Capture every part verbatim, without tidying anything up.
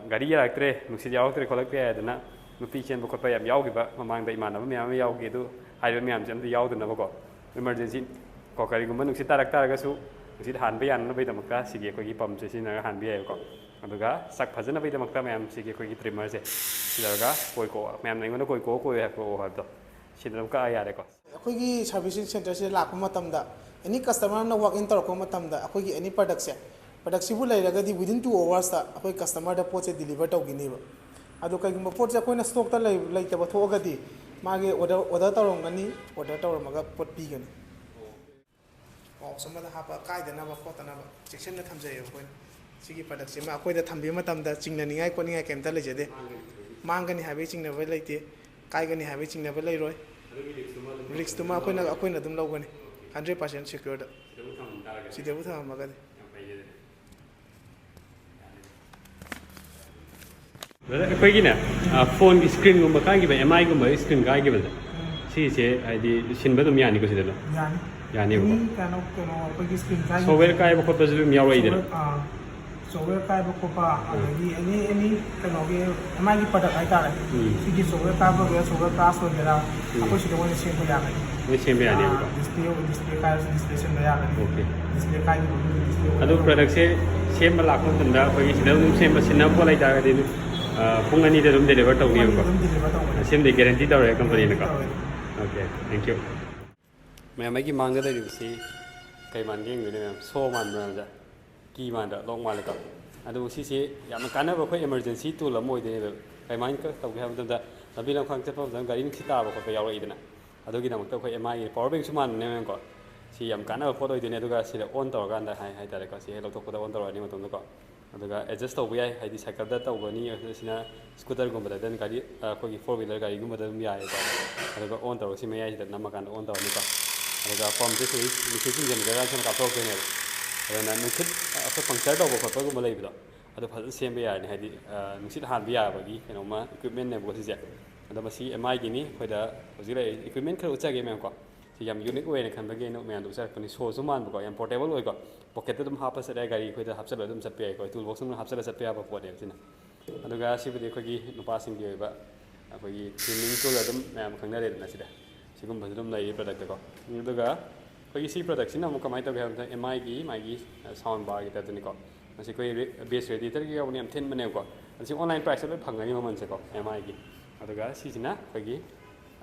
ꯒꯥꯔꯤ ꯌꯥꯔꯛꯇ꯭ꯔꯦ, ꯅꯨꯡꯁꯤꯠ ꯌꯥꯎꯔꯛꯇ꯭ꯔꯦ ꯈꯣꯠꯂꯛꯇ꯭ꯔꯦ ꯍꯥꯏꯗꯅ ꯅꯨꯄꯤ ꯆꯦꯟꯕ ꯈꯣꯠꯄ ꯌꯥꯝ ꯌꯥꯎꯈꯤꯕ, ꯃꯃꯥꯡꯗ ꯏꯃꯥꯟꯅꯕ ꯃꯌꯥꯝ ꯑꯃ ꯌꯥꯎꯈꯤ꯫ ꯑꯗꯨ ꯍꯥꯏꯔꯤꯕ ꯃꯌꯥꯝꯁꯦ ꯑꯝꯇ ꯌꯥꯎꯗꯅꯕꯀꯣ, ꯏꯃꯥꯔꯖꯦꯟꯁꯤ ꯀꯣ, ꯀꯔꯤꯒꯨꯝꯕ ꯅꯨꯡꯁꯤꯠ ꯇꯥꯔꯛ ꯇꯥꯔꯒꯁꯨ ꯅꯨꯡꯁꯤꯠ ꯍꯥꯟꯕ ꯌꯥꯅꯅꯕꯒꯤꯗꯃꯛꯇ ꯁꯤꯒꯤ ꯑꯩꯈꯣꯏꯒꯤ ꯄꯝꯁꯦ ꯁꯤꯖꯤꯟꯅꯔꯒ ꯍꯥꯟꯕ ꯌꯥꯏꯕꯀꯣ꯫ ꯑꯗꯨꯒ ꯁꯛ ꯐꯖꯅꯕꯒꯤꯗꯃꯛꯇ ꯃꯌꯥꯝ ꯁꯤꯒꯤ ꯑꯩꯈꯣꯏꯒꯤ ꯇ꯭ꯔꯤꯃꯔꯁꯦ ꯁꯤꯖꯤꯟꯅꯔꯒ ꯀꯣꯏ ꯀꯣꯛꯑꯣ꯫ ꯃꯌꯥꯝꯅ ꯑꯩꯉꯣꯟꯗ "ꯀꯣꯏ ꯀꯣꯛꯑꯣ, ꯀꯣꯏ ꯀꯣꯛꯑꯣ" ꯍꯥꯏꯕꯗꯣ, ꯁꯤꯗ ꯑꯗꯨꯝ ꯀꯛꯑ ꯌꯥꯔꯦꯀꯣ꯫ ꯑꯩꯈꯣꯏꯒꯤ ꯁꯥꯔꯚꯤꯁꯤꯡ ꯁꯦꯟꯇꯔꯁꯤꯗ ꯂꯥꯛꯄ ꯃꯇꯝꯗ, ꯑꯦꯅꯤ ꯀꯁꯇꯃꯔ ꯑꯃꯅ ꯋꯥꯛ ꯏꯟ ꯇꯧꯔꯛꯄ ꯃꯇꯝꯗ, ꯑꯩꯈꯣꯏꯒꯤ ꯑꯦꯅꯤ ꯄ꯭ꯔꯗꯛꯁꯦ, ꯄ꯭ꯔꯗꯛꯁꯤꯕꯨ ꯂꯩꯔꯒꯗꯤ within two hours ꯑꯩꯈꯣꯏ ꯀꯁꯇꯃꯔꯗ ꯄꯣꯠꯁꯦ ꯗꯤꯂꯤꯚꯔ ꯇꯧꯈꯤꯅꯦꯕ꯫ ꯑꯗꯣ ꯀꯩꯒꯨꯝꯕ ꯄꯣꯠꯁꯦ ꯑꯩꯈꯣꯏꯅ ꯁ꯭ꯇꯣꯛꯇ ꯂꯩ-, ꯂꯩꯇꯕ ꯊꯣꯛꯑꯒꯗꯤ, ꯃꯥꯒꯤ ꯑꯣꯔꯗꯔ, ꯑꯣꯔꯗꯔ ꯇꯧꯔꯝꯒꯅꯤ, ꯑꯣꯔꯗꯔ ꯇꯧꯔꯝꯃꯒ ꯄꯣꯠ ꯄꯤꯒꯅꯤ꯫ ꯕꯣꯛꯁ ꯑꯃꯗ ꯍꯥꯞꯄ ꯀꯥꯏꯗꯅꯕ ꯈꯣꯠꯇꯅꯕ ꯆꯦꯛꯁꯤꯟꯅ ꯊꯝꯖꯩꯌꯦꯕ ꯑꯩꯈꯣꯏꯅ꯫ ꯁꯤꯒꯤ ꯄ꯭ꯔꯗꯛꯁꯤꯃ ꯑꯩꯈꯣꯏꯗ ꯊꯝꯕꯤꯕ ꯃꯇꯝꯗ ꯆꯤꯡꯅꯅꯤꯡꯉꯥꯏ ꯈꯣꯠꯅꯤꯡꯉꯥꯏ ꯀꯩꯝꯇ ꯂꯩꯖꯗꯦ꯫ ꯃꯥꯡꯒꯅꯤ ꯍꯥꯏꯕꯒꯤ ꯆꯤꯡꯅꯕ ꯂꯩꯇꯦ, ꯀꯥꯏꯒꯅꯤ ꯍꯥꯏꯕꯒꯤ ꯆꯤꯡꯅꯕ ꯂꯩꯔꯣꯏ꯫ ꯔꯤꯛꯁꯇꯨꯃ ꯑꯩꯈꯣꯏꯅ, ꯑꯩꯈꯣꯏꯅ ꯑꯗꯨꯝ ꯂꯧꯒꯅꯤ, ꯍꯟꯗ꯭ꯔꯦꯠ ꯄꯥꯔꯁꯦꯟ ꯁꯤꯀ꯭ꯌꯣꯔꯗ꯫ ꯁꯤꯗꯕꯨ ꯊꯝꯃꯝꯃꯒꯗꯤ꯫ ꯕ꯭ꯔꯗꯔ, ꯑꯩꯈꯣꯏꯒꯤꯅꯦ, ꯑ, ꯐꯣꯟꯒꯤ ꯁ꯭ꯀ꯭ꯔꯤꯟꯒꯨꯝꯕ ꯀꯥꯏꯈꯤꯕ, ꯑꯦꯝ ꯑꯥꯏꯒꯨꯝꯕ ꯁ꯭ꯀ꯭ꯔꯤꯟ ꯀꯥꯏꯈꯤꯕꯁꯦ, ꯎꯝ꯫ ꯁꯤꯁꯦ ꯍꯥꯏꯗꯤ ꯁꯤꯟꯕ ꯑꯗꯨꯝ ꯌꯥꯅꯤꯀꯣ ꯁꯤꯗ ꯂꯣꯏ? ꯌꯥꯅꯤ꯫ ꯌꯥꯅꯤꯕꯀꯣ? ꯑꯦꯅꯤ ꯀꯩꯅꯣ, ꯀꯩꯅꯣ, ꯑꯩꯈꯣꯏꯒꯤ ꯁ꯭ꯀ꯭ꯔꯤꯟ ꯀꯥꯏꯈꯤꯕ, ꯁꯣꯐꯋꯦꯌꯔ ꯀꯥꯏꯕ ꯈꯣꯠꯄꯁꯨ ꯑꯗꯨꯝ ꯌꯥꯎꯔꯛꯏꯗꯅ? ꯁꯣꯐꯋꯦꯌꯔ, ꯑꯥ, ꯁꯣꯐꯋꯦꯌꯔ ꯀꯥꯏꯕ ꯈꯣꯠꯄ, ꯎꯝ꯫ ꯑꯗꯒꯤ ꯑꯦꯅꯤ, ꯑꯦꯅꯤ ꯀꯩꯅꯣꯒꯤ ꯑꯦꯝ ꯑꯥꯏꯒꯤ ꯄ꯭ꯔꯗꯛ ꯍꯥꯏꯇꯥꯔꯦ꯫ ꯎꯝ꯫ ꯁꯤꯒꯤ ꯁꯣꯐꯋꯦꯌꯔ ꯀꯥꯏꯕ ꯑꯣꯏꯒꯦꯔꯥ, ꯁꯣꯐꯋꯦꯌꯔ ꯀ꯭ꯔꯥꯁ ꯑꯣꯏꯒꯦꯔꯥ, ꯎꯝ꯫ ꯑꯩꯈꯣꯏ ꯁꯤꯗ ꯑꯣꯏꯅ ꯁꯦꯝꯕ ꯌꯥꯒꯅꯤ꯫ ꯂꯣꯏ ꯁꯦꯝꯕ ꯌꯥꯅꯦꯕꯀꯣ? ꯑꯥ, ꯗꯤꯁꯄ꯭ꯂꯦ, ꯗꯤꯁꯄ꯭ꯂꯦ ꯀꯥꯏꯔꯁꯨ ꯗꯤꯁꯄ꯭ꯂꯦ ꯁꯦꯝꯕ ꯌꯥꯒꯅꯤ꯫ ꯑꯣꯀꯦ꯫ ꯗꯤꯁꯄ꯭ꯂꯦ ꯀꯥꯏꯈꯤꯕ ꯗꯤꯁꯄ꯭ꯂꯦ ꯑꯗꯨ ꯑꯣꯏꯅ ꯄ꯭ꯔꯗꯛꯁꯦ ꯁꯦꯝꯕ ꯂꯥꯛꯄ ꯃꯇꯝꯗ ꯑꯩꯈꯣꯏꯒꯤ ꯁꯤꯗ ꯑꯗꯨꯝ ꯁꯦꯝꯕ, ꯁꯤꯟꯅꯕ ꯄꯣꯠ ꯂꯩꯇꯥꯔꯒꯗꯤ, ꯑ, ꯄꯨꯡ ꯑꯅꯤꯗ ꯑꯗꯨꯝ ꯗꯦꯂꯤꯚꯔ ꯄꯨꯡ ꯑꯅꯤꯗ ꯇꯧꯅꯦꯕꯀꯣ? ꯑꯗꯨꯝ ꯗꯦꯂꯤꯚꯔ ꯇꯧꯒꯅꯤ꯫ ꯁꯦꯝꯗꯣꯏ ꯒꯦꯔꯦꯟꯇꯤ ꯇꯧꯔꯦ ꯀꯝꯄꯅꯤꯅꯀꯣ? ꯒꯦꯔꯦꯟꯇꯤ ꯇꯧꯋꯦ꯫ Okay, thank you. ꯃꯌꯥꯝ, ꯑꯩꯒꯤ ꯃꯥꯡꯗ ꯂꯩꯔꯤꯕꯁꯤ ꯀꯩ ꯃꯥꯟꯒꯦ ꯌꯦꯡꯗꯣꯏꯅꯦ ꯃꯌꯥꯝ? ꯁꯣ ꯃꯥꯟꯕ꯭ꯔꯥ ꯃꯌꯥꯝꯁꯦ? ꯀꯤ ꯃꯥꯟꯗ꯭ꯔꯥ? ꯂꯣꯛ ꯃꯥꯜꯂꯦꯀꯣ? ꯑꯗꯨꯕꯨ ꯁꯤꯁꯦ ꯌꯥꯝꯅ ꯀꯥꯟꯅꯕ ꯑꯩꯈꯣꯏ ꯏꯃꯥꯔꯖꯦꯟꯁꯤ ꯇꯨꯜ ꯑꯃ ꯑꯣꯏꯗꯣꯏꯅꯦꯕ꯫ ꯀꯃꯥꯏꯅ ꯇꯧꯒꯦ ꯍꯥꯏꯕ ꯃꯇꯝꯗ, ꯂꯝꯕꯤ ꯂꯝꯈꯥꯡ ꯆꯠꯄ ꯃꯇꯝꯗ ꯒꯥꯔꯤ ꯅꯨꯡꯁꯤꯠ ꯇꯥꯕ ꯈꯣꯠꯄ ꯌꯥꯎꯔꯛꯏꯗꯅ, ꯑꯗꯨꯒꯤꯗꯃꯛꯇ ꯑꯩꯈꯣꯏ ꯑꯦꯝ ꯑꯥꯏꯒꯤ ꯄꯋꯥꯔ ꯕꯦꯡꯁꯨ ꯃꯥꯟꯕꯅꯦꯕꯀꯣ꯫ ꯁꯤ ꯌꯥꯝ ꯀꯥꯟꯅꯕ ꯄꯣꯠ ꯑꯣꯏꯗꯣꯏꯅꯦ꯫ ꯑꯗꯨꯒ ꯁꯤꯗ ꯑꯣꯟ ꯇꯧꯔꯀꯥꯟꯗ ꯍꯥꯏ, ꯍꯥꯏꯇꯥꯔꯦꯀꯣ, ꯁꯤ ꯍꯦꯛ ꯂꯧꯊꯣꯛꯄꯗ ꯑꯣꯟ ꯇꯧꯔꯛꯑꯅꯤ ꯃꯇꯣꯝꯗꯀꯣ꯫ ꯑꯗꯨꯒ ꯑꯦꯗꯖꯁ ꯇꯧꯕ ꯌꯥꯏ, ꯍꯥꯏꯗꯤ ꯁꯥꯏꯀꯜꯗ ꯇꯧꯒꯅꯤ, ꯑꯁꯤꯅ ꯁ꯭ꯀꯨꯇꯔꯒꯨꯝꯕꯗ, then ꯒꯥꯔꯤ, ꯑ, ꯑꯩꯈꯣꯏꯒꯤ ꯐꯣꯔ ꯋꯤꯂꯔ ꯒꯥꯔꯤꯒꯨꯝꯕꯗ ꯑꯗꯨꯝ ꯌꯥꯏꯑꯕ꯫ ꯑꯗꯨꯒ ꯑꯣꯟ ꯇꯧꯔꯒ ꯁꯤ ꯃꯌꯥꯏꯁꯤꯗ ꯅꯝꯃꯀꯥꯟꯗ ꯑꯣꯟ ꯇꯧꯔꯅꯤꯀꯣ꯫ ꯑꯗꯨꯒ ꯄꯝꯁꯦ ꯁꯤꯗꯩ ꯅꯨꯡꯁꯤꯠ ꯆꯤꯡꯁꯤꯟꯕꯗ ꯁꯨꯝ ꯀꯥꯞꯊꯣꯔꯛꯇꯣꯏꯅꯦꯕ꯫ ꯑꯗꯨꯅ ꯅꯨꯡꯁꯤꯠ, ꯑ, ꯑꯩꯈꯣꯏ ꯄꯪꯆꯔ ꯇꯧꯕ ꯈꯣꯠꯄꯒꯨꯝꯕ ꯂꯩꯕꯗꯣ, ꯑꯗꯨ ꯐꯖꯅ ꯁꯦꯝꯕ ꯌꯥꯔꯅꯤ, ꯍꯥꯏꯗꯤ, ꯑ, ꯅꯨꯡꯁꯤꯠ ꯍꯥꯟꯕ ꯌꯥꯕꯒꯤ ꯀꯩꯅꯣꯝꯃ, ꯏꯀ꯭ꯋꯤꯞꯃꯦꯟꯅꯦꯕꯀꯣ ꯁꯤꯁꯦ꯫ ꯑꯗꯣ ꯃꯁꯤ ꯑꯦꯝ ꯑꯥꯏꯒꯤꯅꯤ, ꯑꯩꯈꯣꯏꯗ ꯍꯧꯖꯤꯛ ꯂꯩꯔꯤ ꯏꯀ꯭ꯋꯤꯞꯃꯦꯟ ꯈꯔ ꯎꯠꯆꯒꯦ ꯃꯌꯥꯝ ꯀꯣ꯫ ꯌꯥꯝ ꯌꯨꯅꯤꯛ ꯑꯣꯏꯅ ꯈꯟꯕꯒꯤ ꯑꯩꯅ ꯃꯌꯥꯝꯗ ꯎꯠꯆꯔꯛꯄꯅꯤ꯫ ꯁꯣꯁꯨ ꯃꯥꯟꯕꯀꯣ, ꯌꯥꯝ ꯄꯣꯔꯇꯦꯕꯜ ꯑꯣꯏꯀꯣ, ꯄꯣꯀꯦꯠꯇ ꯑꯗꯨꯝ ꯍꯥꯞꯄ ꯆꯠꯂꯦ, ꯒꯥꯔꯤ ꯑꯩꯈꯣꯏꯗ ꯍꯥꯞꯆꯜꯂꯒ ꯑꯗꯨꯝ ꯆꯠꯄ ꯌꯥꯏꯀꯣ, ꯇꯨꯜ ꯕꯣꯛꯁ ꯑꯃ ꯍꯥꯞꯆꯜꯂꯒ ꯆꯠꯄ ꯌꯥꯕ ꯄꯣꯠꯅꯦꯕ ꯁꯤꯅ꯫ ꯑꯗꯨꯒ ꯁꯤꯕꯨꯗꯤ ꯑꯩꯈꯣꯏꯒꯤ ꯅꯨꯄꯥꯁꯤꯡꯒꯤ ꯑꯣꯏꯕ ꯑꯩꯈꯣꯏꯒꯤ ꯊꯤꯃꯤꯡ ꯇꯨꯜ ꯑꯗꯨꯝ ꯃꯌꯥꯝ ꯈꯪꯅꯔꯦꯗꯅ ꯁꯤꯗ꯫ ꯁꯤꯒꯨꯝꯕꯁꯨ ꯑꯗꯨꯝ ꯂꯩꯔꯤ ꯄ꯭ꯔꯗꯛꯇꯀꯣ꯫ ꯑꯗꯨꯒ ꯑꯩꯈꯣꯏꯒꯤ ꯁꯤ ꯄ꯭ꯔꯗꯛꯁꯤꯅ ꯑꯃꯨꯛ ꯀꯃꯥꯏꯅ ꯇꯧꯒꯦ ꯍꯥꯏꯕꯗ, ꯑꯦꯝ ꯑꯥꯏꯒꯤ ꯃꯥꯒꯤ ꯁꯥꯎꯟ ꯕꯥꯔꯒꯤ ꯇꯥꯏꯞꯇꯅꯤꯀꯣ꯫ ꯃꯁꯤ ꯑꯩꯈꯣꯏ ꯕꯦꯁ ꯔꯦꯗꯤꯌꯦꯇꯔꯒꯤ ꯌꯥꯎꯕꯅꯤ, ꯌꯥꯝ ꯊꯤꯟꯕꯅꯦꯕꯀꯣ꯫ ꯑꯁꯤ ꯑꯣꯟꯂꯥꯏꯟ ꯄ꯭ꯔꯥꯏꯁꯇ ꯂꯣꯏ ꯐꯪꯒꯅꯤ ꯃꯃꯜꯁꯦꯀꯣ, ꯑꯦꯝ ꯑꯥꯏꯒꯤ꯫ ꯑꯗꯨꯒ ꯁꯤꯁꯤꯅ ꯑꯩꯈꯣꯏꯒꯤ,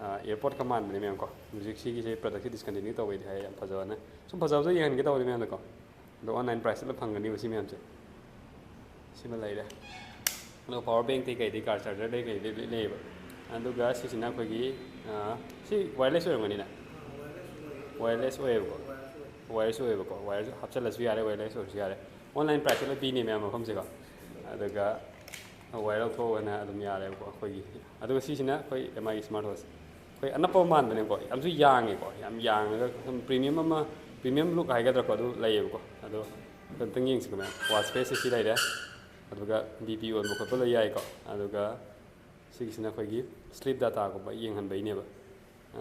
ꯑ, ꯑꯦꯌꯔꯄꯣꯠꯀ ꯃꯥꯟꯕꯅꯦ ꯃꯌꯥꯝꯀꯣ꯫ ꯍꯧꯖꯤꯛ ꯁꯤꯒꯤꯁꯦ ꯄ꯭ꯔꯗꯛꯁꯦ ꯗꯤꯁꯀꯟꯇꯤꯅ꯭ꯌꯨ ꯇꯧꯕꯩꯗꯤ ꯍꯥꯏ, ꯌꯥꯝ ꯐꯖꯕꯅ꯫ ꯁꯨꯝ ꯐꯖꯕꯗꯣ ꯌꯦꯡꯍꯟꯒꯦ ꯇꯧꯕꯅꯤ ꯃꯌꯥꯝꯗꯀꯣ꯫ ꯑꯗꯣ ꯑꯣꯟꯂꯥꯏꯟ ꯄ꯭ꯔꯥꯏꯁꯇ ꯂꯣꯏ ꯐꯪꯒꯅꯤꯕ ꯁꯤ ꯃꯌꯥꯝꯁꯦ꯫ ꯁꯤꯃ ꯂꯩꯔꯦ꯫ ꯑꯗꯣ ꯄꯋꯥꯔ ꯕꯦꯡꯛꯇꯩ ꯀꯩꯗꯩ, ꯀꯥꯔ ꯆꯥꯔꯖꯔꯗꯩ ꯀꯩꯗꯩ ꯂꯣꯏ ꯂꯩꯌꯦꯕ꯫ ꯑꯗꯨꯒ ꯁꯤꯁꯤꯅ ꯑꯩꯈꯣꯏꯒꯤ, ꯑ, ꯁꯤ ꯋꯥꯌꯔꯂꯦꯁ ꯑꯣꯏꯔꯝꯒꯅꯤꯅ? ꯋꯥꯌꯔꯂꯦꯁ ꯑꯣꯏꯌꯦꯕꯀꯣ꯫ ꯋꯥꯌꯔꯁꯨ ꯑꯣꯏꯌꯦꯕꯀꯣ, ꯋꯥꯌꯔꯁꯨ ꯍꯥꯞꯆꯜꯂꯁꯨ ꯌꯥꯔꯦ, ꯋꯥꯌꯔꯂꯦꯁ ꯑꯣꯏꯔꯁꯨ ꯌꯥꯔꯦ꯫ ꯑꯣꯟꯂꯥꯏꯟ ꯄ꯭ꯔꯥꯏꯁꯇ ꯂꯣꯏ ꯄꯤꯅꯦ ꯃꯌꯥꯝ ꯃꯐꯝꯁꯤꯀꯣ꯫ ꯑꯗꯨꯒ ꯋꯥꯌꯔ ꯂꯧꯊꯣꯛꯑꯒꯅ ꯑꯗꯨꯝ ꯌꯥꯔꯦꯕꯀꯣ ꯑꯩꯈꯣꯏꯒꯤ꯫ ꯑꯗꯨꯒ ꯁꯤꯁꯤꯅ ꯑꯩꯈꯣꯏ ꯑꯦꯝ ꯑꯥꯏꯒꯤ ꯁ꯭ꯃꯥꯔꯠ ꯋꯥꯠꯆ꯫ ꯑꯩꯈꯣꯏ ꯑꯅꯞꯄ ꯃꯥꯟꯕꯅꯦꯀꯣ, ꯌꯥꯝꯁꯨ ꯌꯥꯡꯉꯦꯀꯣ, ꯌꯥꯝ ꯌꯥꯡꯉꯒ ꯁꯨꯝ ꯄ꯭ꯔꯤꯃꯤꯌꯝ ꯑꯃ, ꯄ꯭ꯔꯤꯃꯤꯌꯝ ꯂꯨꯛ ꯍꯥꯏꯒꯗ꯭ꯔꯥꯀꯣ, ꯑꯗꯨ ꯂꯩꯌꯦꯕꯀꯣ꯫ ꯑꯗꯣ ꯑꯝꯇꯪ ꯌꯦꯡꯁꯤꯀꯣ ꯃꯌꯥꯝ꯫ ꯋꯥꯠꯆ ꯐꯦꯁꯁꯦ ꯁꯤ ꯂꯩꯔꯦ꯫ ꯑꯗꯨꯒ ꯕꯤ ꯄꯤ ꯑꯣꯟꯕ ꯈꯣꯠꯄ ꯂꯣꯏ ꯌꯥꯏꯀꯣ꯫ ꯑꯗꯨꯒ ꯁꯤꯒꯤꯁꯤꯅ ꯑꯩꯈꯣꯏꯒꯤ ꯁ꯭ꯂꯤꯞ ꯗꯥꯇꯥꯒꯨꯝꯕ ꯌꯦꯡꯍꯟꯕꯩꯅꯦꯕ꯫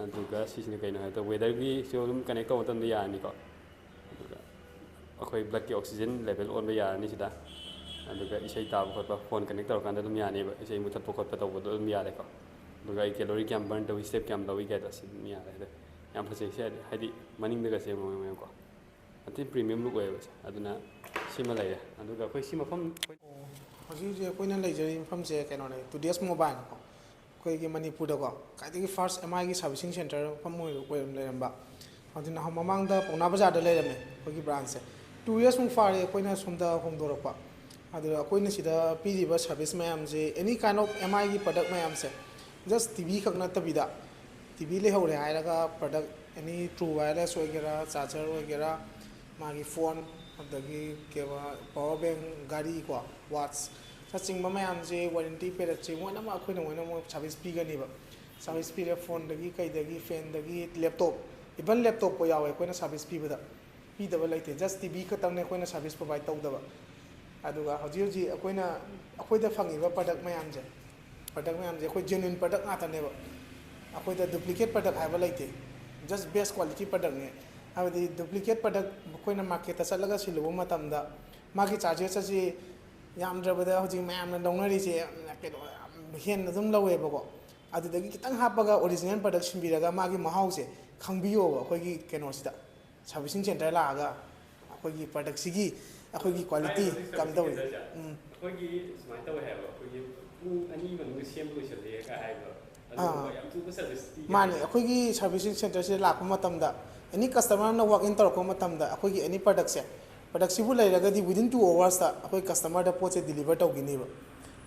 ꯑꯗꯨꯒ ꯁꯤꯁꯤꯅ ꯀꯩꯅꯣ ꯍꯥꯏꯕꯗ, ꯋꯦꯗꯔꯒꯤꯁꯨ ꯑꯗꯨꯝ ꯀꯅꯦꯛ ꯇꯧꯕ ꯃꯇꯝꯗ ꯌꯥꯔꯅꯤꯀꯣ꯫ ꯑꯗꯨꯒ ꯑꯩꯈꯣꯏ ꯕ꯭ꯂꯗꯀꯤ ꯑꯣꯛꯁꯤꯖꯦꯟ ꯂꯦꯚꯦꯜ ꯑꯣꯟꯕ ꯌꯥꯔꯅꯤ ꯁꯤꯗ꯫ ꯑꯗꯨꯒ ꯏꯁꯩ ꯇꯥꯕ ꯈꯣꯠꯄ, ꯐꯣꯟ ꯀꯅꯦꯛ ꯇꯧꯔꯀꯥꯟꯗ ꯑꯗꯨꯝ ꯌꯥꯅꯦꯕ, ꯏꯁꯩ ꯃꯨꯊꯠꯄ ꯈꯣꯠꯄ ꯇꯧꯕꯗꯣ ꯑꯗꯨꯝ ꯌꯥꯔꯦꯀꯣ꯫ ꯑꯗꯨꯒ ꯑꯩ ꯀꯦꯂꯣꯔꯤ ꯀꯌꯥꯝ ꯕꯔꯟ ꯇꯧꯏ, ꯁ꯭ꯇꯦꯞ ꯀꯌꯥꯝ ꯂꯧꯏ ꯀꯥꯏꯗꯣ ꯁꯤ ꯑꯗꯨꯝ ꯌꯥꯔꯦ꯫ ꯑꯗꯣ ꯌꯥꯝ ꯐꯖꯩ ꯁꯤ, ꯍꯥꯏꯗꯤ, ꯍꯥꯏꯗꯤ ꯃꯅꯤꯡꯗꯒꯁꯦ ꯌꯦꯡꯉꯣ, ꯌꯦꯡꯉꯣꯀꯣ꯫ ꯑꯗꯨꯝ ꯄ꯭ꯔꯤꯃꯤꯌꯝ ꯂꯨꯛ ꯑꯣꯏꯌꯦꯕ ꯁꯦ꯫ ꯑꯗꯨꯅ ꯁꯤꯃ ꯂꯩꯔꯦ꯫ ꯑꯗꯨꯒ ꯑꯩꯈꯣꯏ ꯁꯤ ꯃꯐꯝ, ꯑꯩꯈꯣꯏ ꯍꯧꯖꯤꯛ ꯍꯧꯖꯤꯛ ꯑꯩꯈꯣꯏꯅ ꯂꯩꯖꯔꯤꯕ ꯃꯐꯝꯁꯦ ꯀꯩꯅꯣꯅꯦ, ꯇꯨꯗꯦꯁ ꯃꯣꯕꯥꯏꯜ꯫ ꯑꯩꯈꯣꯏꯒꯤ ꯃꯅꯤꯄꯨꯔꯗꯀꯣ ꯈ꯭ꯋꯥꯏꯗꯒꯤ ꯐꯥꯔꯁ ꯑꯦꯝ ꯑꯥꯏꯒꯤ ꯁꯥꯔꯚꯤꯁꯤꯡ ꯁꯦꯟꯇꯔ ꯃꯐꯝ ꯑꯣꯏ-, ꯑꯣꯏꯔꯝ ꯂꯩꯔꯝꯕ꯫ ꯑꯗꯨꯅ ꯃꯃꯥꯡꯗ ꯄꯥꯎꯅꯥ ꯕꯖꯥꯔꯗ ꯂꯩꯔꯝꯃꯦ ꯑꯩꯈꯣꯏꯒꯤ ꯕ꯭ꯔꯥꯟꯁꯁꯦ꯫ ꯇꯨ ꯌꯔꯁꯃꯨꯛ ꯐꯥꯔꯦ ꯑꯩꯈꯣꯏꯅ ꯁꯣꯝꯗ ꯍꯣꯡꯗꯣꯔꯛꯄ꯫ ꯑꯗꯨꯗ ꯑꯩꯈꯣꯏꯅ ꯁꯤꯗ ꯄꯤꯔꯤꯕ ꯁꯥꯔꯚꯤꯁ ꯃꯌꯥꯝꯁꯦ, ꯑꯦꯅꯤ ꯀꯥꯏꯟ ꯑꯣꯐ ꯑꯦꯝ ꯑꯥꯏꯒꯤ ꯄ꯭ꯔꯗꯛ ꯃꯌꯥꯝꯁꯦ, ꯖꯁ ꯇꯤ ꯚꯤ ꯈꯛ ꯅꯠꯇꯕꯤꯗ, ꯇꯤ ꯚꯤ ꯂꯩꯍꯧꯔꯦ ꯍꯥꯏꯔꯒ ꯄ꯭ꯔꯗꯛ ꯑꯦꯅꯤ ꯇ꯭ꯔꯨ ꯋꯥꯌꯔꯂꯦꯁ ꯑꯣꯏꯒꯦꯔꯥ, ꯆꯥꯔꯖꯔ ꯑꯣꯏꯒꯦꯔꯥ, ꯃꯥꯒꯤ ꯐꯣꯟ, ꯑꯗꯒꯤ ꯀꯩꯕ, ꯄꯋꯥꯔ ꯕꯦꯡ, ꯒꯥꯔꯤ ꯀꯣ, ꯋꯥꯠꯆ ꯅꯆꯤꯡꯕ ꯃꯌꯥꯝꯁꯦ, ꯋꯥꯔꯦꯟꯇꯤ ꯄꯦꯔꯠꯁꯦ ꯂꯣꯏꯅꯃꯛ ꯑꯩꯈꯣꯏꯅ ꯂꯣꯏꯅꯃꯛ ꯁꯥꯔꯚꯤꯁ ꯄꯤꯒꯅꯦꯕ꯫ ꯁꯥꯔꯚꯤꯁ ꯄꯤꯔꯦ, ꯐꯣꯟꯗꯒꯤ ꯀꯩꯗꯒꯤ, ꯐꯦꯟꯗꯒꯤ, ꯂꯦꯞꯇꯣꯞ, ꯏꯚꯟ ꯂꯦꯞꯇꯣꯞꯄꯨ ꯌꯥꯎꯋꯦ ꯑꯩꯈꯣꯏꯅ ꯁꯥꯔꯚꯤꯁ ꯄꯤꯕꯗ꯫ ꯄꯤꯗꯕ ꯂꯩꯇꯦ, ꯖꯁ ꯇꯤ ꯚꯤ ꯈꯛꯇꯪꯅꯦ ꯑꯩꯈꯣꯏꯅ ꯁꯥꯔꯚꯤꯁ ꯄ꯭ꯔꯣꯚꯥꯏꯠ ꯇꯧꯗꯕ꯫ ꯑꯗꯨꯒ ꯍꯧꯖꯤꯛ ꯍꯧꯖꯤꯛ ꯑꯩꯈꯣꯏꯅ, ꯑꯩꯈꯣꯏꯗ ꯐꯪꯉꯤꯕ ꯄ꯭ꯔꯗꯛ ꯃꯌꯥꯝꯁꯦ, ꯄ꯭ꯔꯗꯛ ꯃꯌꯥꯝꯁꯦ ꯑꯩꯈꯣꯏ ꯖꯦꯅ꯭ꯌꯨꯟ ꯄ꯭ꯔꯗꯛ ꯉꯥꯛꯇꯅꯦꯕ꯫ ꯑꯩꯈꯣꯏꯗ ꯗꯨꯄ꯭ꯂꯤꯀꯦꯠ ꯄ꯭ꯔꯗꯛ ꯍꯥꯏꯕ ꯂꯩꯇꯦ꯫ Just best quality product ꯅꯦ꯫ ꯍꯥꯏꯕꯗꯤ duplicate product ꯑꯩꯈꯣꯏꯅ market ꯇ ꯆꯠꯂꯒ ꯁꯤꯜꯂꯨꯕ ꯃꯇꯝꯗ ꯃꯥꯒꯤ charges ꯑꯁꯤ ꯌꯥꯝꯗ꯭ꯔꯕꯗ ꯍꯧꯖꯤꯛ ꯃꯌꯥꯝꯅ ꯂꯧꯅꯔꯤꯁꯦ ꯌꯥꯝꯅ ꯀꯩꯅꯣ ꯌꯥꯝ ꯍꯦꯟꯅ ꯑꯗꯨꯝ ꯂꯧꯋꯦꯕꯀꯣ꯫ ꯑꯗꯨꯗꯒꯤ ꯈꯤꯇꯪ ꯍꯥꯞꯄꯒ original product ꯁꯤꯟꯕꯤꯔꯒ ꯃꯥꯒꯤ ꯃꯍꯥꯎꯁꯦ ꯈꯪꯕꯤꯌꯣꯕ ꯑꯩꯈꯣꯏꯒꯤ ꯀꯩꯅꯣꯁꯤꯗ, servicing center ꯂꯥꯛꯑꯒ ꯑꯩꯈꯣꯏꯒꯤ product ꯁꯤꯒꯤ ꯑꯩꯈꯣꯏꯒꯤ quality ꯍꯥꯏꯔꯤꯕ ꯀꯝꯗꯧꯏ꯫ Servicing center ꯁꯦ ꯎꯝ꯫ ꯑꯩꯈꯣꯏꯒꯤ ꯁꯨꯃꯥꯏꯅ ꯇꯧꯋꯦ ꯍꯥꯏꯕ, ꯑꯩꯈꯣꯏꯒꯤ ꯄꯨꯡ ꯑꯅꯤ ꯃꯅꯨꯡꯗ ꯁꯦꯝꯕ ꯂꯣꯏꯁꯤꯜꯂꯦ ꯀꯥꯏ ꯍꯥꯏꯕ, ꯑꯗꯨꯒꯨꯝꯕ ꯑꯥ꯫ ꯌꯥꯝ ꯊꯨꯕ service ꯄꯤꯒꯦ ꯃꯥꯅꯦ, ꯍꯥꯏꯕ꯫ ꯑꯩꯈꯣꯏꯒꯤ servicing center ꯁꯦ ꯂꯥꯛꯄ ꯃꯇꯝꯗ, any customer ꯑꯃꯅ walk in ꯇꯧꯔꯛꯄ ꯃꯇꯝꯗ ꯑꯩꯈꯣꯏꯒꯤ any product ꯁꯦ, product ꯁꯤꯕꯨ ꯂꯩꯔꯒꯗꯤ within two hours ꯇ ꯑꯩꯈꯣꯏ customer ꯗ ꯄꯣꯠꯁꯦ deliver ꯇꯧꯈꯤꯅꯦꯕ꯫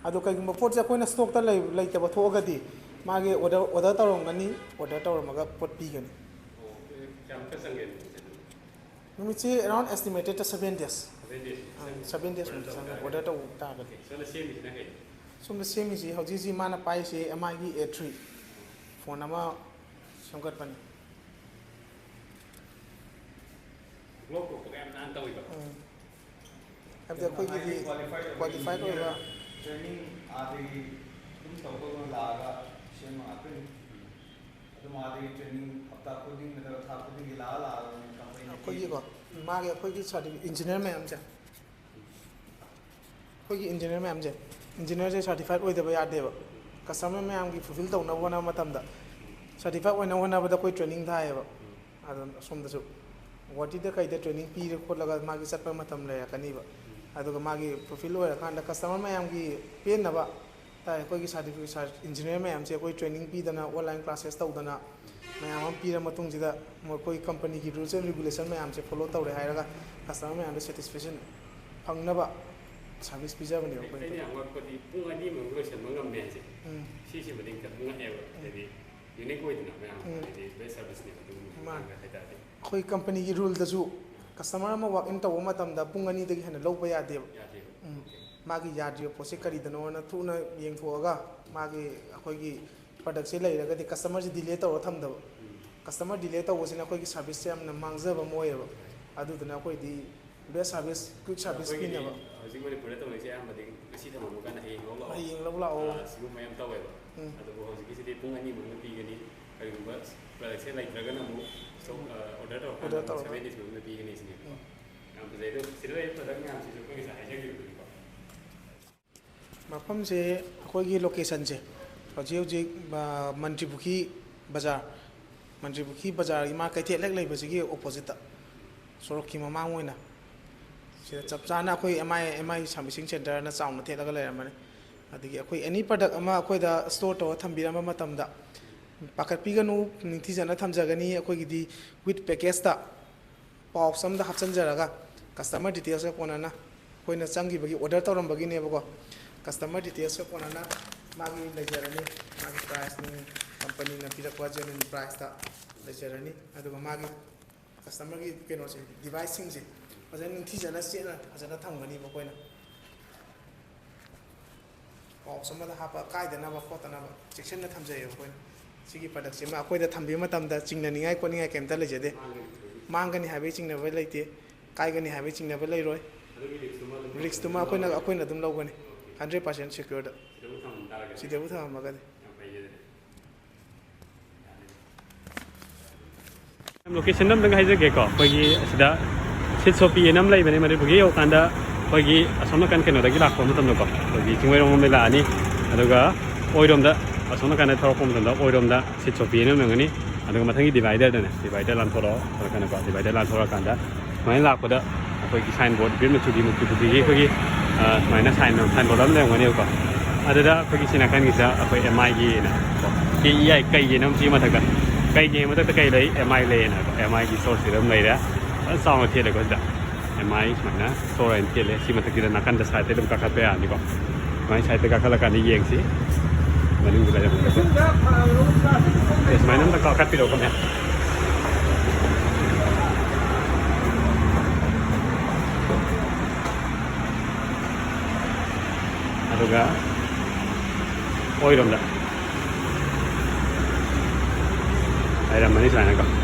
ꯑꯗꯣ ꯀꯩꯒꯨꯝꯕ ꯄꯣꯠꯁꯦ ꯑꯩꯈꯣꯏꯅ stock ꯇ ꯂꯩ-, ꯂꯩꯇꯕ ꯊꯣꯛꯑꯒꯗꯤ ꯃꯥꯒꯤ order, order ꯇꯧꯔꯝꯒꯅꯤ, order ꯇꯧꯔꯝꯃꯒ ꯄꯣꯠ ꯄꯤꯒꯅꯤ꯫ ꯑꯣ, ꯀꯌꯥꯃꯨꯛꯀ ꯆꯪꯒꯦ ꯅꯨꯃꯤꯠꯁꯦ ꯑꯗꯨꯝ? ꯅꯨꯃꯤꯠꯁꯦ around estimated ꯇ seven days꯫ Seven days ꯑꯥ, ꯆꯪꯉꯦ꯫ Seven days order ꯃꯨꯛꯇꯤ ꯇꯧ ꯆꯪꯉꯦ, ꯇꯥꯔꯒꯗꯤ꯫ Order ꯇꯧꯕ ꯇꯥꯔꯒꯗꯤ꯫ ꯑꯣꯀꯦ, ꯁꯣꯝꯗ ꯁꯦꯝꯃꯤꯁꯤꯅ ꯀꯩ? ꯁꯣꯝꯗ ꯁꯦꯝꯃꯤꯁꯤ ꯍꯧꯖꯤꯛ ꯍꯧꯖꯤꯛ ꯃꯥꯅ ꯄꯥꯏꯔꯤꯁꯤ M I ꯒꯤ A three phone ꯑꯃ ꯁꯦꯝꯒꯠꯄꯅꯤ꯫ Globe ꯀꯣꯛꯄꯒ ꯌꯥꯝ ꯅꯥꯟꯅ ꯇꯧꯋꯤꯀꯣ꯫ ꯎꯝ꯫ ꯍꯥꯏꯕꯗꯤ ꯑꯩꯈꯣꯏꯒꯤꯗꯤ qualified ꯑꯣꯏꯕ qualified ꯑꯣꯏꯕ engineer, training ꯑꯥꯗꯒꯤ ꯑꯗꯨꯝ ꯇꯧ ꯇꯧꯅ ꯂꯥꯛꯑꯒ ꯁꯦꯝꯕ ꯉꯥꯛꯇꯅꯤ꯫ ꯑꯗꯨꯝ ꯑꯥꯗꯒꯤ training ꯍꯞꯇꯥ ꯈꯨꯗꯤꯡ ꯅꯠꯇ꯭ꯔꯒ ꯊꯥ ꯈꯨꯗꯤꯡꯒꯤ ꯂꯥꯛꯑ ꯂꯥꯛꯑꯒ company ꯗꯒꯤ ꯑꯩꯈꯣꯏꯒꯤꯀꯣ, ꯃꯥꯒꯤ ꯑꯩꯈꯣꯏꯒꯤ certificate engineer ꯃꯌꯥꯝꯁꯦ, ꯑꯩꯈꯣꯏꯒꯤ engineer ꯃꯌꯥꯝꯁꯦ, engineer ꯁꯦ certified ꯑꯣꯏꯗꯕ ꯌꯥꯗꯦꯕ꯫ Customer ꯃꯌꯥꯝꯒꯤ fulfill ꯇꯧꯅꯕ ꯍꯣꯠꯅꯕ ꯃꯇꯝꯗ, certified ꯑꯣꯏꯅꯕ ꯍꯣꯠꯅꯕꯗ ꯑꯩꯈꯣꯏ training ꯊꯥꯏꯌꯦꯕ꯫ ꯑꯗꯨꯝ ꯑꯁꯣꯝꯗꯁꯨ ꯒꯨꯍꯥꯇꯤꯗ ꯀꯩꯗ training ꯄꯤꯔ ꯈꯣꯠꯂꯒ ꯃꯥꯒꯤ ꯆꯠꯄ ꯃꯇꯝ ꯂꯩꯔꯛꯀꯅꯤꯕ꯫ ꯑꯗꯨꯒ ꯃꯥꯒꯤ fulfill ꯑꯣꯏꯔꯀꯥꯟꯗ customer ꯃꯌꯥꯝꯒꯤ ꯄꯦꯟꯅꯕ ꯇꯥꯏ꯫ ꯑꯩꯈꯣꯏꯒꯤ certificate engineer ꯃꯌꯥꯝꯁꯦ ꯑꯩꯈꯣꯏ training ꯄꯤꯗꯅ, online classes ꯇꯧꯗꯅ ꯃꯌꯥꯝ ꯑꯃ ꯄꯤꯔ ꯃꯇꯨꯡꯁꯤꯗ, ꯃꯈꯣꯏ company ꯒꯤ rules and regulation ꯃꯌꯥꯝꯁꯦ follow ꯇꯧꯔꯦ ꯍꯥꯏꯔꯒ customer ꯃꯌꯥꯝꯗ satisfaction ꯐꯪꯅꯕ service ꯄꯤꯖꯕꯅꯦꯕ ꯑꯩꯈꯣꯏꯅ ꯑꯩꯅ ꯇꯧꯔꯤꯁꯦ꯫ ꯌꯥꯝ ꯉꯛꯄꯗꯤ ꯄꯨꯡ ꯑꯅꯤ ꯃꯅꯨꯡꯗ ꯂꯣꯏꯁꯤꯟꯕ ꯉꯝꯃꯦ ꯍꯥꯏꯁꯦ꯫ ꯎꯝ꯫ ꯁꯤꯁꯤꯃꯗꯤ ꯈꯤꯇꯪ ꯉꯛꯑꯦꯕ꯫ ꯎꯝ꯫ ꯍꯥꯏꯗꯤ unique ꯑꯣꯏꯗꯅ ꯃꯌꯥꯝ, ꯎꯝ꯫ ꯍꯥꯏꯗꯤ best service ꯅꯦꯕ ꯑꯗꯨꯒꯨꯝꯕ ꯃꯥꯅꯦ꯫ ꯍꯥꯏꯇꯥꯔꯗꯤ꯫ ꯑꯩꯈꯣꯏ company ꯒꯤ rule ꯗꯁꯨ customer ꯑꯃ walk in ꯇꯧꯕ ꯃꯇꯝꯗ ꯄꯨꯡ ꯑꯅꯤꯗꯒꯤ ꯍꯦꯟꯅ ꯂꯧꯕ ꯌꯥꯗꯦꯕ꯫ ꯌꯥꯗꯦꯕ꯫ ꯎꯝ꯫ ꯑꯣꯀꯦ꯫ ꯃꯥꯒꯤ ꯌꯥꯗ꯭ꯔꯤꯕ ꯄꯣꯠꯁꯦ ꯀꯔꯤꯗꯅꯣꯅ ꯊꯨꯅ ꯌꯦꯡꯊꯣꯛꯑꯒ, ꯃꯥꯒꯤ, ꯑꯩꯈꯣꯏꯒꯤ product ꯁꯦ ꯂꯩꯔꯒꯗꯤ customer ꯁꯦ delay ꯇꯧꯔ ꯊꯝꯗꯕ꯫ ꯎꯝ꯫ Customer delay ꯇꯧꯕꯁꯤꯅ ꯑꯩꯈꯣꯏꯒꯤ service ꯁꯦ ꯌꯥꯝꯅ ꯃꯥꯡꯖꯕ ꯑꯃ ꯑꯣꯏꯌꯦꯕ꯫ ꯑꯗꯨꯗꯨꯅ ꯑꯩꯈꯣꯏꯗꯤ best service, quick service ꯑꯩꯈꯣꯏꯒꯤꯗꯤ ꯄꯤꯅꯕ꯫ ꯍꯧꯖꯤꯛ ꯃꯅꯤꯄꯨꯔꯗ ꯇꯧꯅꯔꯤꯁꯦ ꯑꯌꯥꯝꯕꯗꯤ ꯉꯁꯤ ꯊꯝꯃꯝꯃꯒꯅ ꯍꯌꯦꯡ ꯂꯧ ꯂꯥꯛꯑꯣ꯫ ꯍꯌꯦꯡ ꯂꯧ ꯂꯥꯛꯑꯣ꯫ ꯑꯥ, ꯁꯤꯒꯨꯝꯕ ꯌꯥꯝ ꯇꯧꯋꯦꯕ꯫ ꯎꯝ꯫ ꯑꯗꯨꯕꯨ ꯍꯧꯖꯤꯛꯀꯤꯁꯤꯗꯤ ꯄꯨꯡ ꯑꯅꯤ ꯃꯅꯨꯡꯗ ꯄꯤꯒꯅꯤ꯫ ꯀꯔꯤꯒꯨꯝꯕ ꯄ꯭ꯔꯗꯛꯁꯦ ꯂꯩꯇ꯭ꯔꯒꯅ ꯑꯃꯨꯛ ꯁ꯭ꯇꯣꯛ ꯑꯣꯔꯗꯔ ꯇꯧꯔꯀꯥꯟꯗ Order ꯑꯃꯨꯛ ꯇꯧꯔꯒ꯫ ꯁꯚꯦꯟ ꯗꯦꯖ ꯃꯅꯨꯡꯗ ꯄꯤꯒꯅꯤ ꯁꯤꯅꯦꯕꯀꯣ꯫ ꯎꯝ꯫ ꯌꯥꯝ ꯐꯖꯩ꯫ ꯑꯗꯣ ꯁꯤꯗ ꯂꯩꯔꯤꯕ ꯄ꯭ꯔꯗꯛ ꯃꯌꯥꯝꯁꯤꯁꯨ ꯑꯩꯈꯣꯏ ꯉꯁꯥꯏ ꯍꯥꯏꯖꯈꯤꯕꯗꯨꯅꯤꯀꯣ꯫ ꯃꯐꯝꯁꯦ ꯑꯩꯈꯣꯏꯒꯤ ꯂꯣꯀꯦꯁꯟꯁꯦ ꯍꯧꯖꯤꯛ ꯍꯧꯖꯤꯛ ꯃꯟꯇ꯭ꯔꯤ ꯄꯨꯈ꯭ꯔꯤ ꯕꯖꯥꯔ, ꯃꯟꯇ꯭ꯔꯤ ꯄꯨꯈ꯭ꯔꯤ ꯕꯖꯥꯔꯒꯤ ꯃꯥ ꯀꯩꯊꯦꯜ ꯍꯦꯛ ꯂꯩꯕꯁꯤꯒꯤ ꯑꯣꯄꯣꯖꯤꯠꯇ, ꯁꯣꯔꯣꯛꯀꯤ ꯃꯃꯥꯡ ꯑꯣꯏꯅ ꯁꯤꯗ ꯆꯞ ꯆꯥꯅ ꯑꯩꯈꯣꯏ ꯑꯦꯝ ꯑꯥꯏ ꯑꯦꯝ ꯑꯥꯏ ꯁꯥꯔꯚꯤꯁꯤꯡ ꯁꯦꯟꯇꯔꯅ ꯆꯥꯎꯅ ꯊꯦꯠꯂꯒ ꯂꯩꯔꯝꯕꯅꯤ꯫ ꯑꯗꯒꯤ ꯑꯩꯈꯣꯏ ꯑꯦꯅꯤ ꯄ꯭ꯔꯗꯛ ꯑꯃ ꯑꯩꯈꯣꯏꯗ ꯁ꯭ꯇꯣꯔ ꯇꯧꯔ ꯊꯝꯕꯤꯔꯝꯕ ꯃꯇꯝꯗ ꯄꯥꯈꯠꯄꯤꯒꯅꯨ, ꯅꯤꯡꯊꯤꯖꯅ ꯊꯝꯖꯒꯅꯤ꯫ ꯑꯩꯈꯣꯏꯒꯤꯗꯤ ꯋꯤꯠ ꯄꯦꯀꯦꯖꯇ ꯄꯥꯎꯁ ꯑꯃꯗ ꯍꯥꯞꯆꯤꯟꯖꯔꯒ ꯀꯁꯇꯃꯔ ꯗꯤꯇꯦꯜꯁꯀ ꯀꯣꯟꯅꯅ ꯑꯩꯈꯣꯏꯅ ꯆꯪꯈꯤꯕꯒꯤ ꯑꯣꯔꯗꯔ ꯇꯧꯔꯝꯕꯒꯤꯅꯦꯕꯀꯣ꯫ ꯀꯁꯇꯃꯔ ꯗꯤꯇꯦꯜꯁꯀ ꯀꯣꯟꯅꯅ ꯃꯥꯒꯤ ꯂꯩꯖꯔꯅꯤ, ꯃꯥꯒꯤ ꯄ꯭ꯔꯥꯏꯁ ꯅꯨꯡ ꯀꯝꯄꯅꯤꯅ ꯄꯤꯔꯛꯄ ꯖꯦꯅꯨꯏꯟ ꯄ꯭ꯔꯥꯏꯁꯇ ꯂꯩꯖꯔꯅꯤ꯫ ꯑꯗꯨꯒ ꯃꯥꯒꯤ ꯀꯁꯇꯃꯔꯒꯤ ꯀꯩꯅꯣꯁꯦ, ꯗꯤꯚꯥꯏꯁꯁꯤꯡꯁꯦ ꯐꯖꯅ ꯅꯤꯡꯊꯤꯖꯅ ꯆꯦꯠꯅ ꯐꯖꯅ ꯊꯝꯒꯅꯤꯕ ꯑꯩꯈꯣꯏꯅ꯫ ꯄꯥꯎꯁ ꯑꯃꯗ ꯍꯥꯞꯄ ꯀꯥꯏꯗꯅꯕ ꯈꯣꯠꯇꯅꯕ ꯆꯦꯛꯁꯤꯟꯅ ꯊꯝꯖꯩꯌꯦꯕ ꯑꯩꯈꯣꯏꯅ꯫ ꯁꯤꯒꯤ ꯄ꯭ꯔꯗꯛꯁꯤꯃ ꯑꯩꯈꯣꯏꯗ ꯊꯝꯕꯤꯕ ꯃꯇꯝꯗ ꯆꯤꯡꯅꯅꯤꯡꯉꯥꯏ ꯈꯣꯠꯅꯤꯡꯉꯥꯏ ꯀꯩꯝꯇ ꯂꯩꯖꯗꯦ꯫ ꯃꯥꯡꯒꯅꯤ ꯍꯥꯏꯕꯒꯤ ꯆꯤꯡꯅꯕ ꯂꯩꯇꯦ, ꯀꯥꯏꯒꯅꯤ ꯍꯥꯏꯕꯒꯤ ꯆꯤꯡꯅꯕ ꯂꯩꯔꯣꯏ꯫ ꯔꯤꯛꯁꯇꯨꯃ ꯑꯩꯈꯣꯏꯅ, ꯑꯩꯈꯣꯏꯅ ꯑꯗꯨꯝ ꯂꯧꯒꯅꯤ, ꯍꯟꯗ꯭ꯔꯦꯠ ꯄꯥꯔꯁꯦꯟ ꯁꯦꯀ꯭ꯌꯣꯔꯗ꯫ ꯁꯤꯗꯕꯨ ꯊꯝꯃꯝꯃꯒꯗꯤ꯫ ꯂꯣꯀꯦꯁꯟ ꯑꯝꯇꯪ ꯍꯥꯏꯖꯒꯦꯀꯣ꯫ ꯑꯩꯈꯣꯏꯒꯤ ꯑꯁꯤꯗ ꯁꯤꯠ ꯁꯣꯄꯤ ꯑꯅ ꯑꯃ ꯂꯩꯕꯅꯦ꯫ ꯃꯅꯤꯄꯨꯔꯒꯤ ꯌꯧꯔꯀꯥꯟꯗ ꯑꯩꯈꯣꯏꯒꯤ ꯑꯁꯣꯝ ꯅꯥꯀꯟ ꯀꯩꯅꯣꯗꯒꯤ ꯂꯥꯛꯄ ꯃꯇꯝꯗꯀꯣ, ꯑꯩꯈꯣꯏꯒꯤ ꯆꯤꯡꯃꯩꯔꯣꯡ ꯂꯣꯝꯗꯒꯤ ꯂꯥꯛꯑꯅꯤ꯫ ꯑꯗꯨꯒ ꯑꯣꯏꯔꯣꯝꯗ, ꯑꯁꯣꯝ ꯅꯥꯀꯟꯗ ꯊꯧꯔꯛꯄ ꯃꯇꯝꯗ ꯑꯣꯏꯔꯣꯝꯗ ꯁꯤꯠ ꯁꯣꯄꯤ ꯑꯅ ꯑꯃ ꯂꯩꯔꯝꯒꯅꯤ꯫ ꯑꯗꯨꯒ ꯃꯊꯪꯒꯤ ꯗꯤꯚꯥꯏꯗꯔꯗꯅꯦ, ꯗꯤꯚꯥꯏꯗꯔ ꯂꯥꯟꯊꯣꯔꯛꯑꯣ, ꯊꯣꯔꯛꯀꯥꯟꯗꯀꯣ, ꯗꯤꯚꯥꯏꯗꯔ ꯂꯥꯟꯊꯣꯔꯛꯑꯀꯥꯟꯗ ꯁꯨꯃꯥꯏꯅ ꯂꯥꯛꯄꯗ ꯑꯩꯈꯣꯏꯒꯤ ꯁꯥꯏꯟ ꯕꯣꯔꯗ, ꯒ꯭ꯔꯤꯟ ꯃꯆꯨꯒꯤ, ꯃꯆꯨ ꯄꯨꯈ꯭ꯔꯤꯒꯤ ꯑꯩꯈꯣꯏꯒꯤ, ꯑ, ꯁꯨꯃꯥꯏꯅ ꯁꯥꯏꯟ, ꯁꯥꯏꯟ ꯕꯣꯔꯗ ꯑꯃ ꯂꯩꯔꯝꯒꯅꯦꯕꯀꯣ꯫ ꯑꯗꯨꯗ ꯑꯩꯈꯣꯏꯒꯤ ꯁꯤ ꯅꯥꯀꯟꯒꯤꯁꯤꯗ ꯑꯩꯈꯣꯏ ꯑꯦꯝ ꯑꯥꯏꯒꯤꯅ, ꯀꯦ ꯏ ꯑꯥꯏ ꯀꯩꯒꯤꯅ ꯑꯃ ꯁꯤ ꯃꯊꯛꯇ, ꯀꯩꯒꯤ ꯃꯊꯛꯇ ꯀꯩ ꯂꯩ? ꯑꯦꯝ ꯑꯥꯏ ꯂꯩꯌꯦꯅ, ꯑꯦꯝ ꯑꯥꯏꯒꯤ ꯁ꯭ꯇꯣꯔꯁꯤꯗ ꯑꯗꯨꯝ ꯂꯩꯔꯦ꯫ ꯐꯖꯅ ꯆꯥꯎꯅ ꯊꯦꯠꯂꯦꯀꯣ ꯁꯤꯗ꯫ ꯑꯦꯝ ꯑꯥꯏ ꯁꯨꯃꯥꯏꯅ ꯁ꯭ꯇꯣꯔ ꯍꯥꯏꯅ ꯊꯦꯠꯂꯦ꯫ ꯁꯤ ꯃꯊꯛꯀꯤꯗ ꯅꯥꯀꯟꯗ ꯁꯥꯏꯗꯇ ꯑꯗꯨꯝ ꯀꯥꯈꯠꯄ ꯌꯥꯔꯅꯤꯀꯣ꯫ ꯁꯨꯃꯥꯏꯅ ꯁꯥꯏꯗꯇ ꯀꯥꯈꯠꯂꯀꯥꯟꯗ ꯌꯦꯡꯁꯤ꯫ ꯃꯅꯨꯡꯗ ꯂꯩꯔꯝꯒꯗꯕ꯫ ꯑꯦ, ꯁꯨꯃꯥꯏꯅ ꯑꯝꯇ ꯀꯥꯈꯠꯄꯤꯔꯛꯑꯣꯀꯣ, ꯃꯦꯝ꯫ ꯑꯗꯨꯒ ꯑꯣꯏꯔꯣꯝꯗ ꯂꯩꯔꯝꯃꯅꯤ ꯁꯨꯃꯥꯏꯅꯀꯣ꯫